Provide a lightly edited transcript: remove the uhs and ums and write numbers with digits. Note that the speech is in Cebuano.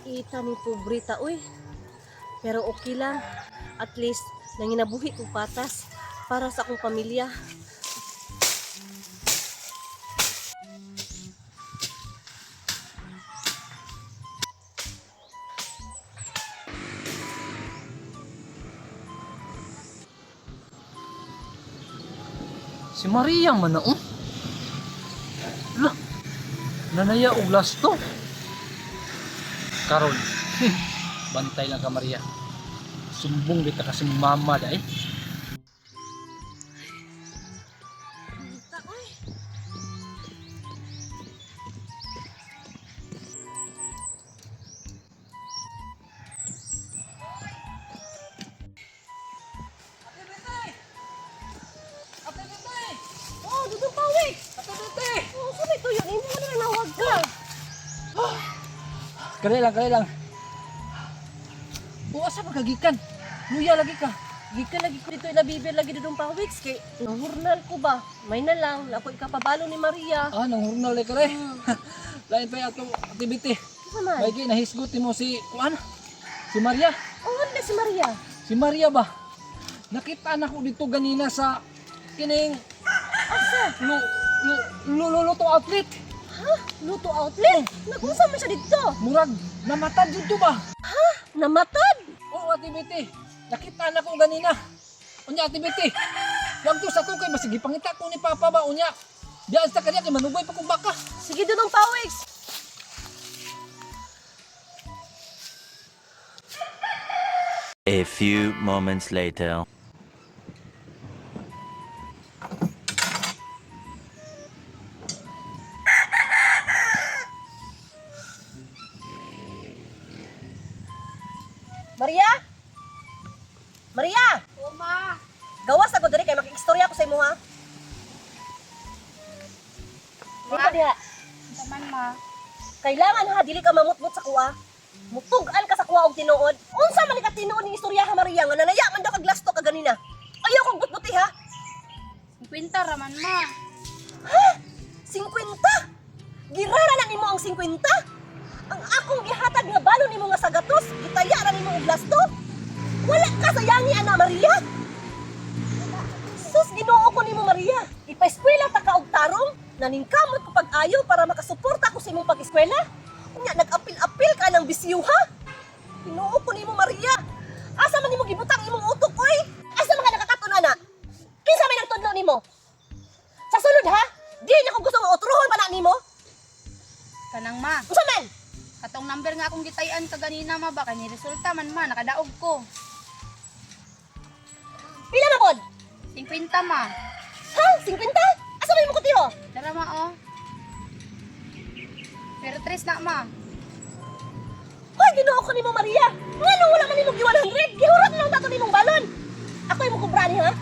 Sakita ni pobrita, uy. Pero okay lang. At least, nanginabuhi kong patas para sa akong pamilya. Si Maria man na, oh. Lah, nanaya og lasto. Karon, bantay lang ka Maria. Sumbong kita kasi mama dai. Ta, uy. Ate Bete! Oh, dudong pawik! Ate Bete! Oh, saan ito yun? Hindi mo na nawag ka. Kali lang, kali lang. O, asa ba kagikan? Luya lagi ka. Gikan lagi ko dito ilabibir lagi dudong pawik. Kay, nahurnal ko ba? May na lang. Ako ikapabalo ni Maria. Ah, nanghurnal ka rin. Lain pa yung ato, Ate Bete. Ano man? May nahisgot mo si, kuan? Si Maria. Oh, ano si Maria? Si Maria ba? Nakita na ko dito ganina sa kining Asa? lu, lu, lu, luto outlet. Ha? Luto outlet? Nag-unsa man siya dito? Murag namatad dito ba? Namatad? Oo, Ate Betty. Nakita na ko ganina. Unya, Ate Betty. Wag to sa to kay masigi pangita ko ni Papa ba unya. Diyan sa kanya kay manugay pa kong baka. Sige dudong pawik. A few moments later. Maria? Maria! O ma, Gawas ako diri kay makiistorya ko sa imo ha. Dito diha. taman ma. Kailangan ha dili ka mamutmut sa kuha. Mutug-an ka sa kuha og tinuod. Unsa man ni ka tinuod ning istorya ha Maria nga nanaya man daw kag lasto ka ganina. Ayaw kong butbuti ha. 50 raman ma. 50. Girara na nimo ang 50. Ang akong gihatag nga balon nimo nga sagatos, gitaya ra nimo og lasto. Wala ka sayangi ana Maria. Sus, Ginoo ko nimo Maria. Ipaeskwela ta ka og tarong, naningkamot ko pag-ayo para makasuporta ko sa imong pag-eskwela. Unya nag-apil-apil ka ng bisyo ha. Ginoo ko nimo Maria. Asa man nimo gibutang imong utok oy? Asa man ka nakakaton ana? Kinsa may nagtudlo nimo? Sa sulod ha, di na ko gusto nga otruhon pa na nimo. Kanang ma, Unsa man? katong number nga akong gitayan ka ganina ma ba kay ni resulta man ma, nakadaog ko. Pila na pod? 50 ma. Ha? 50? Asa man imo kutiho? Dara ma oh. Pero tres na ma. Hoy, Ginoo ko nimo Maria. Ngano wala man nimo gi 100? Gihurot na lang tato nimong balon. Ako imo kubra ni ha.